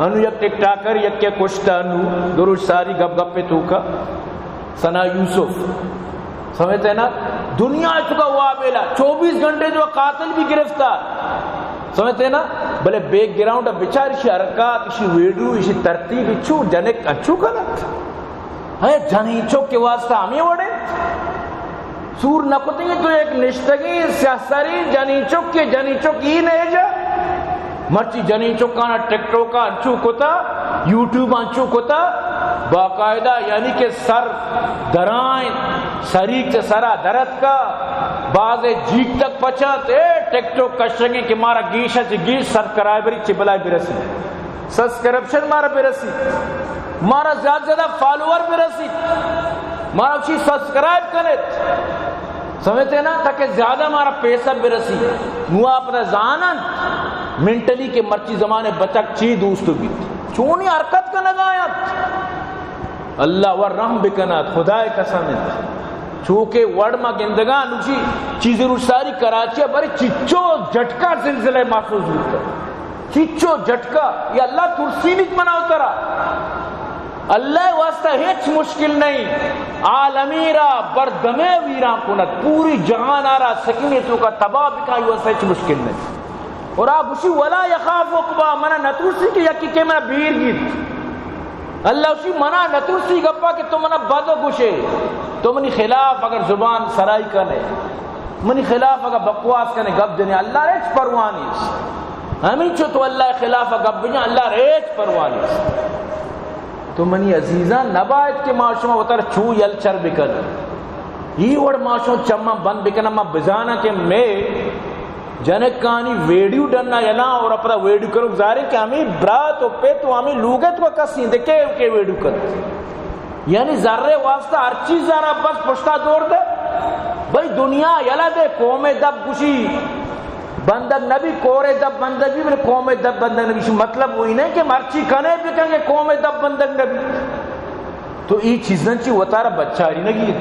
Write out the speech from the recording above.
انو یک ٹک ٹاکر یکے کشتا، انو دروش ساری گپ گپے توکا، ثنا یوسف، سمجھتے نا؟ دنیا چکا وابیلا، چوبیس گھنٹے جو قاتل بھی گرفتار، سمجھتے نا؟ بلے بیک گراؤنڈ ءَ بچار، اشی حرکات، اشی ویڈیو، اشی ترتیب، چو جنک انچو کنت؟ ہے جنی چک کے واسطہ ہمیں وڑے سور نہ کتیں تو ایک نشتگیں سیاہ سری جنی چک کے، جنی چک ہی نہیں جا۔ مرچی جنی چکانا ٹک ٹوک انچو کتا، یوٹیوب انچو کتا، باقاعدہ یعنی کہ سر درائیں، سریک چہ سرا درت کا، باز جیک تک پچانت، اے ٹک ٹوک کشگیں کہ مارا گیش چہ گیش سبسکرائبری چہ بلائی برسی، سبسکرپشن مارا برسی، مارا زیادہ زیادہ فالوور برسی، مارا اسی سبسکرائب کنت۔ سمجھتے نا؟ تاکہ زیادہ مارا پیسہ برسی۔ نو آپ نہ زانن منٹلی کہ مرچی زمانے بچک چی دوست بیت، چونی حرکت کنگا انت۔ اللہ و رحم بکنات، خدائے قسم انت۔ چوکہ وڑ ما گندگان، اسی چیزی روچ ساری کراچی بری چچو جھٹکا زلزلہ محسوس بیتا۔ چچو جھٹکا، یا اللہ ترسینیت منا و ترا۔ اللہ واسطہ ہچ مشکل نہیں۔ عالمی را بردمے ویران کنت، پوری جہان آرا سکینے توکا تباہ بکا، یہ واسطہ ہچ مشکل نہیں۔ اور آ گوشی، ولا یخاف عقبا، منا نترسی کہ یکی کے منا بیر گیت۔ اللہ گوشی، منا نترسی گپا کہ تو منا بد گوشے، تو منی خلاف اگر زبان سرائی کنے، منی خلاف اگر بکواس کنے، گپ جنے، اللہ را ہچ پرواہ نیست۔ ہمینچو تو اللہ خلاف گپ بجن، اللہ را ہچ پرواہ نیست۔ تو منی عزیزاں، نباید کہ ما شما وتر چو یل چر بکن۔ ای وڑ ما شما چماں بند بکنن، ما بزاناں کہ مے جنکانی ویڈیو ڈنا یلاں اور پدا ویڈیو کرو، ظاہر ہے کہ ہمیں برات و پت و ہمیں لوگت و کسی دکے کے ویڈیو کن۔ یعنی ذرے واسطہ ہر چیز را بس پشتا دور دے۔ بھئی دنیا یلا دے، قوم دب گوشی بندگ نبی، کور دب بندگ بی، بلے قوم دب بندگ نبی۔ شو مطلب وہی نہیں کہ مرچی کنے بکن کہ قوم دب بندگ نبی۔ تو ای چیزاں چی وتارا بچاری نگی۔